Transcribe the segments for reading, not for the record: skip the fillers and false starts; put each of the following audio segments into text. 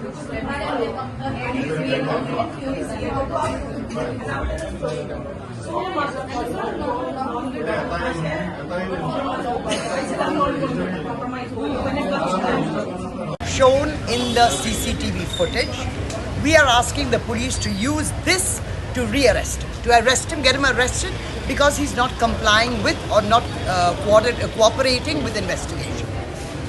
Shown in the CCTV footage. We are asking the police to use this to rearrest him, to arrest him, get him arrested because he's not complying with or not cooperating with investigation.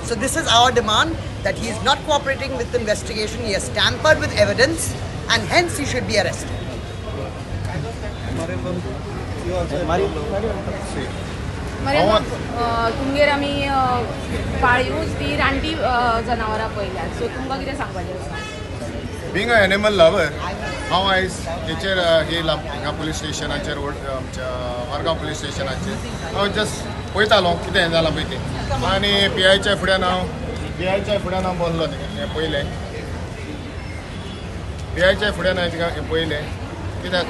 So this is our demand, that he is not cooperating with investigation, he has tampered with evidence, and hence he should be arrested. मरे तुमगेर आमी पाळीवच ती रानटी जनावरां पळयल्यात, so तुमकां कितें सांगपाचें आसा? बिंग अ एनिमल लवर, हांव आयज हेचेर हे हांगा पुलीस स्टेशनाचेर, आमच्या मारगांव पुलीस स्टेशनाचेर हांव जस्ट पळयतालो कितें जालां पळय तें. आनी पी आयच्या फुड्यान हांव बसलो. हें पळयलें, पी आयच्या फुड्यान हांवें तिका हें पळयलें, कित्याक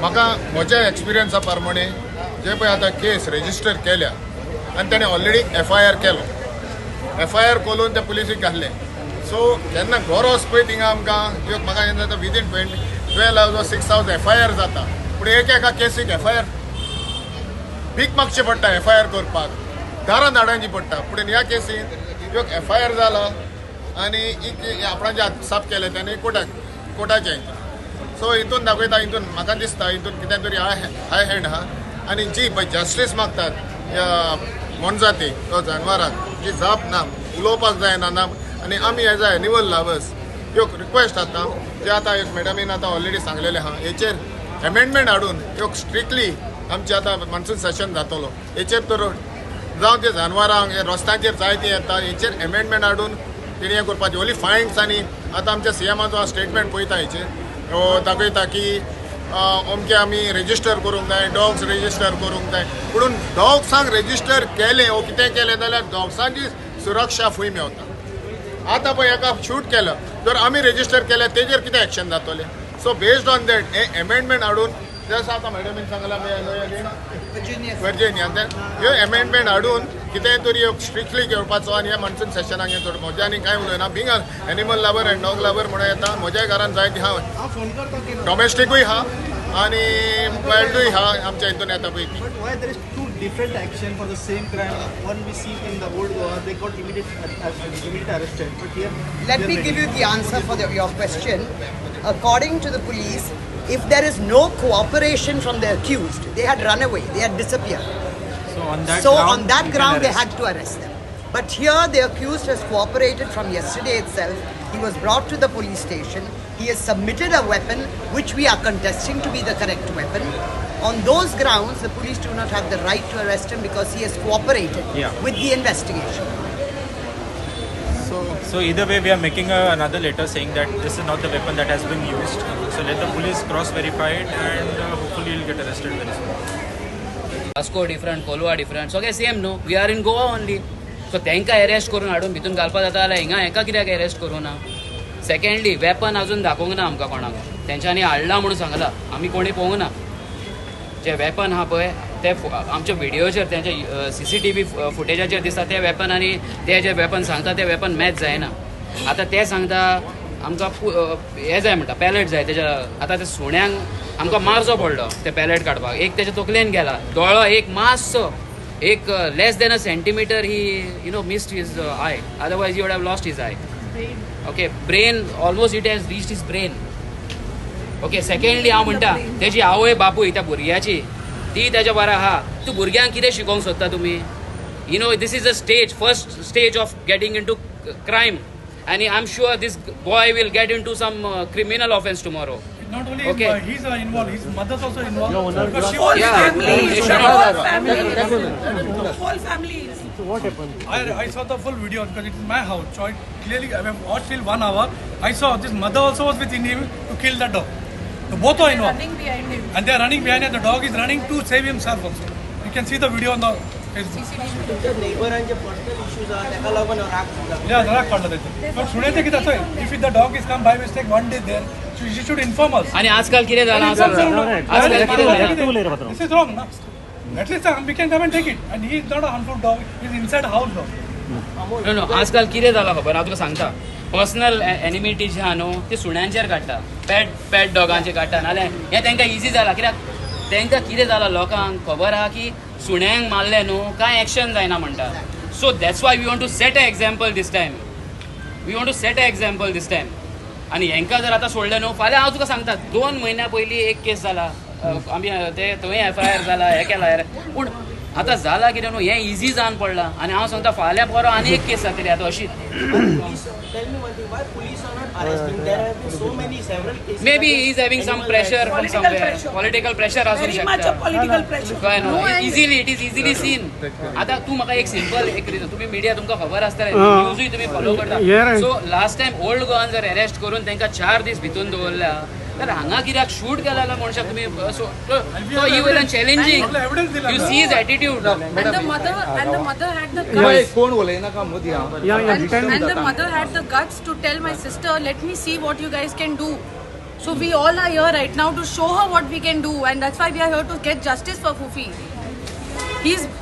म्हाका म्हज्या एक्सपिरियन्सा प्रमाणे जे पळय आतां केस रेजिस्टर केल्या आनी ताणें ऑलरेडी एफआयआर केलो, एफआयआर करून ते पुलिसीक घातले. सो जेन्ना गरज पळय थिंगा आमकां एक म्हाका जेन्ना जाता, within 12 hours, 6 hours FIR जाता. पूण एक एका केसीक एफआयआर भीक मागची पडटा, एफआयआर करपाक दारां धाडांची पडटा. पूण ह्या केसीन एक एफआयआर जाला आनी एक आपणाचे हात साफ केले ताणें कोर्टाक कोर्टाचे हितून. सो हितून दाखयता, हितून म्हाका दिसता हितून कितें तरी हाय हाय हँड आहा. आनी जी पळय जस्टीस मागतात ह्या मोनजातीक, तो जानवराक जी जाप ना, उलोवपाक जायना ना. आनी आमी एज अ एनिमल लवर्स एक रिक्वेस्ट आतां जे आतां एक मॅडमीन आतां ऑलरेडी सांगलेलें आहा, हेचेर एमेंडमेंट हाडून एक स्ट्रिक्टली आमचे आतां मान्सून सेशन जातलो, हेचेर तर जावं ते जानवरांक हे रस्त्यांचेर जायते येता, हेचेर एमेंडमेंट हाडून तेणी हें करपाचें. Only finance. आनी आतां आमच्या सीएमाचो स्टेटमेंट पळयता, हेचेर दाखयता की अमके आमी रेजिस्टर करूंक जाय, डॉग्स रेजिस्टर करूंक जाय. पूण डॉग्सांक रेजिस्टर केलें वो कितें केलें जाल्यार डॉग्सांची सुरक्षा खंय मेवता? आतां पळय एका शूट केलो, जर आमी रेजिस्टर केल्या तेजेर कितें एक्शन जातलें? So based on that hey amendment हाडून, जसं आतां मॅडमीन सांगलां, Virginia. Virginia, ह्यो एमेंडमेंट हाडून कितेंय तरी एक स्ट्रिक्टली घेवपाचो. आनी ह्या मान्सून सेशनाक हें थोडं म्हज्या आनी कांय उलयना. Being animal lover and dog lover म्हणून येता, म्हज्याय घरान जायती आहा, डॉमेस्टिकूय आहा आनी वायल्डूय आहा. आमच्या हितून येता पळय ती. But why there is two different action for the same crime? One we see in the old Goa, they got immediate arrested. But here, Let they are me give waiting. You the answer for your question. According to the police, if there is no cooperation from the accused, they had run away, they had disappeared. So on that So ground, on that you can ground, they arrest. Had to arrest them. But here, the accused has cooperated from yesterday itself. He was brought to the police station. He has submitted a weapon, which we are contesting to be the correct weapon. On those grounds, the police do not have the right to arrest him because he has cooperated with the investigation. So either way, we are making another letter saying that this is not the weapon that has been used. So let the police cross-verify it, and hopefully he'll get arrested very soon. Vasco different, Colva different, सगळे same न्हू? We are in Goa only. So तांकां arrest करून हाडून भितून घालपा जाता जाल्यार हिंगा हेका कित्याक अरेस्ट करूं ना? सेकंडली, वेपन अजून दाखोवंक ना आमकां कोणाक. तेंच्यांनी हाडलां म्हणून सांगलां, आमी कोणी पळोवंक ना. जे वेपन आहा पळय ते आमच्या व्हिडियोचेर, तेंच्या सीसीटीव्ही फुटेजाचेर दिसता ते वेपन आनी ते जे वेपन सांगता ते वेपन मॅच जायना. आतां ते सांगता आमकां हें जाय म्हणटा, पॅलेट जाय तेज्या. आतां ते सुण्यांक आमकां मारचो पडलो ते पॅलेट काडपाक. एक तेच्या तकलेन गेला, दोळो एक मातसो एक less than a centimeter he missed his eye, otherwise he would have lost his eye, okay? Brain, almost it has reached his brain, okay? Secondly, हांव म्हणटा तेजी आवय बापूय त्या भुरग्याची, ती तेच्या बरा आहा. तूं भुरग्यांक कितें शिकोवंक सोदता तुमी? This is a stage, first stage of getting into crime, आनी I am sure this boy will get into some criminal offence tomorrow. Not only his, he's involved, his mother's also involved. Because she Whole was, family, They the should whole not- family, whole family is. So what happened? I saw the full video because it is my house. So I clearly, I have watched till one hour. I saw this mother also was with him to kill the dog. So both are involved. Running behind him. And they are running behind him. The dog is running to save himself also. You can see the video on the Facebook. तुमच्या नेबरांचे personal issues आहा, ताका लागून राग सुटला? Yeah, राग काडला तेचो. But सुण्याचें कितें आसा, if the dog is come by mistake one day there, she should inform us. आनी आजकाल कितें जालां, आजकाल कितें जालां? This is wrong, na? At least we can come and take it. And he is not a harmful dog. He is inside house dog. No, आजकाल कितें जालां खबर हांव तुका सांगता. पर्सनल एनिमिटी जी आहा न्हू ती सुण्यांचेर काडटा, पेट पेट डॉगांचेर काडटा. नाल्यार हें तांकां इजी जालां, कित्याक तांकां कितें जालां, लोकांक खबर आहा की सुण्यांक मारलें न्हू कांय एक्शन जायना म्हणटा. So that's why we want to set a example this time. We want to set a example this time. आनी हेंकां जर आतां सोडलें न्हू, फाल्यां हांव तुका सांगता, 2 म्हयन्या पयलीं एक केस जाला, आमी ते थंय एफआयआर जाला, हें केला. पूण आतां जाला कितें न्हू, हें इजी जावन पडलां आनी हांव सांगता, फाल्यां परां आनी एक केस जातली आतां अशीच. Police, tell me one thing, why police are not arresting? There have been so many, several cases. Maybe he is having some Animal pressure rights. From Political somewhere. Pressure. Political pressure आसूंक Very much शकता. A political pressure. कळ्ळें न्हू? No, and- easily, it is easily seen. आतां तूं म्हाका एक simple एक reason, तुमी मिडिया, तुमकां खबर आसतलें, न्यूजूय तुमी फॉलो करता. सो लास्ट टायम ओल्ड गोवान जर अरेस्ट करून तांकां 4 दीस भितून दवरल्या, तर हांगा कित्याक शूट केला जाल्यार मनशाक तुमी सो ही वयल्यान चॅलेंजींग. एविडन्स दिला. You see his attitude. And the mother had the guts. कोण उलयनाका Modi. And the mother had the guts to tell my sister, "Let me see what you guys can do." So we all are here right now to show her what we can do, and that's why we are here to get justice for Fufi.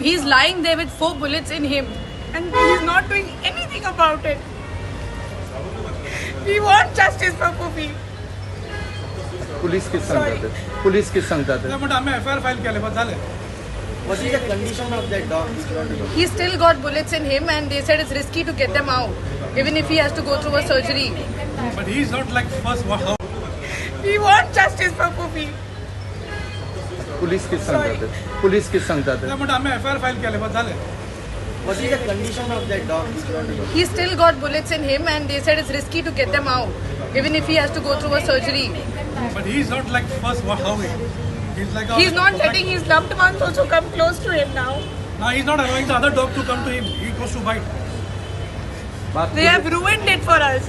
He's lying there with four bullets in him, and he's not doing anything about it. We want justice for Fufi. Police कितें सांगतात? Police कितें सांगतात? म्हणटा आमी FIR file केले, बस जालें. What is the condition of that dog? If you want to know. He's still got bullets in him, and they said it's risky to get them out, even if he has to go through a surgery. But he is not like first how We want justice for Fufi. Police कितें सांगतात? Police कितें सांगतात? म्हणटा आमी FIR file केले, बस जालें. What is the condition of that dog? If you want to know. He's still got bullets in him, and they said it's risky to get them out, even if he has to go through a surgery. But he is not like first how he is like. He's not letting his loved ones also come close to him now. Now he is not allowing the other dog to come to him. He goes to bite. They have ruined it for us.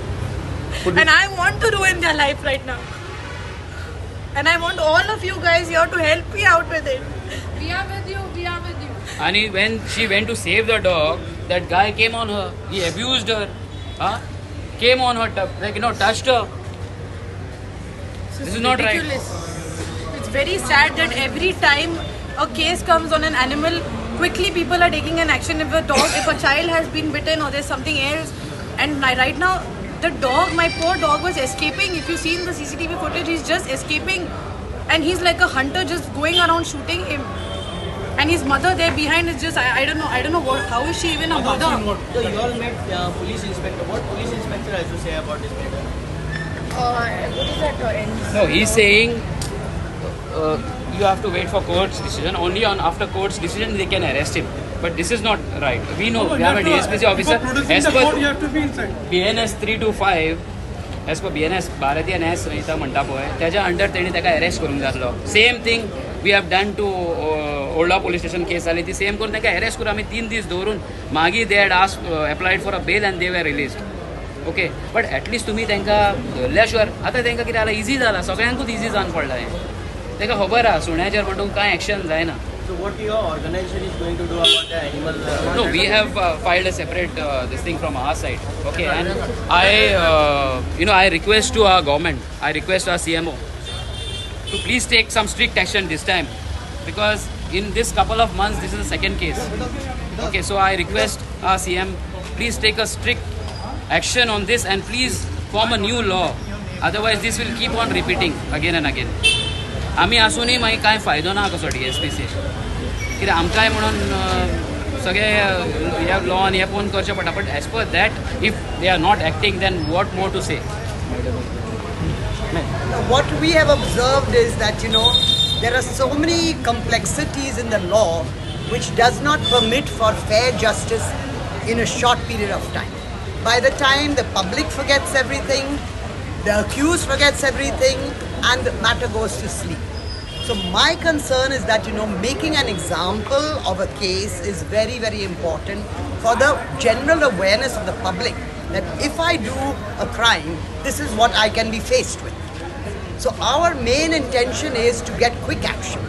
And I want to ruin their life right now. And I want all of you guys here to help me out with it. We are with you, we are with you. And when she went to save the dog, that guy came on her. He abused her. Huh? Came on her, like, touched her. This is not right. Ridiculous. It's very sad that every time a case comes on an animal, quickly people are taking an action. If a dog, if a child has been bitten or there's something else, and right now the dog, my poor dog, was escaping. If you see in the CCTV footage, he's just escaping, and he's like a hunter, just going around shooting him. And his mother there behind is just I don't know what, how is she even a mother? So you all met police inspector. What police inspector has to say about this matter? What is that? No, he's saying you have to wait for court's decision. Only on after court's decision they can arrest him. But this is not right. We know we have a DSPC officer. Before producing As the court, per you have to be inside. BNS 325, as per BNS भारतीय न्याय संहिता म्हणटा पळय, त्याच्या under तेणी ताका arrest करूंक जातलो. Same thing we have done to Old Goa police station case जाली ती, सेम करून तांकां अरेस्ट करून आमी 3 दीस दवरून मागीर they had ask applied for a bail and they were released, okay? But at least तुमी तांकां धरल्या शिवाय आतां तांकां कितें जालां, इजी जालां, सगळ्यांकूच इजी जावन पडलां हें. तांकां खबर आहा सुण्याचेर म्हणटून कांय एक्शन जायना. So what your organization is going to do about the animal? No, we have filed a separate this thing from our side. Okay, and I request to our government, I request our CMO to please take some strict action this time, because in this couple of months, this is the second case. Okay, so I request our CM, please take a strict action on this and please form a new law. Otherwise, this will keep on repeating again and again. आमी आसूनय मागीर कांय फायदो ना कसो डीएसपीसी, कित्याक आमकांय म्हणून सगळे ह्या लॉन हे पळोवन करचें पडटा. But as per that, if they are not acting, then what more to say? What we have observed is that there are so many complexities in the law which does not permit for fair justice in a short period of time. By the time the public forgets everything, the accused forgets everything, and the matter goes to sleep. So my concern is that making an example of a case is very, very important for the general awareness of the public that if I do a crime, this is what I can be faced with. So our main intention is to get quick action.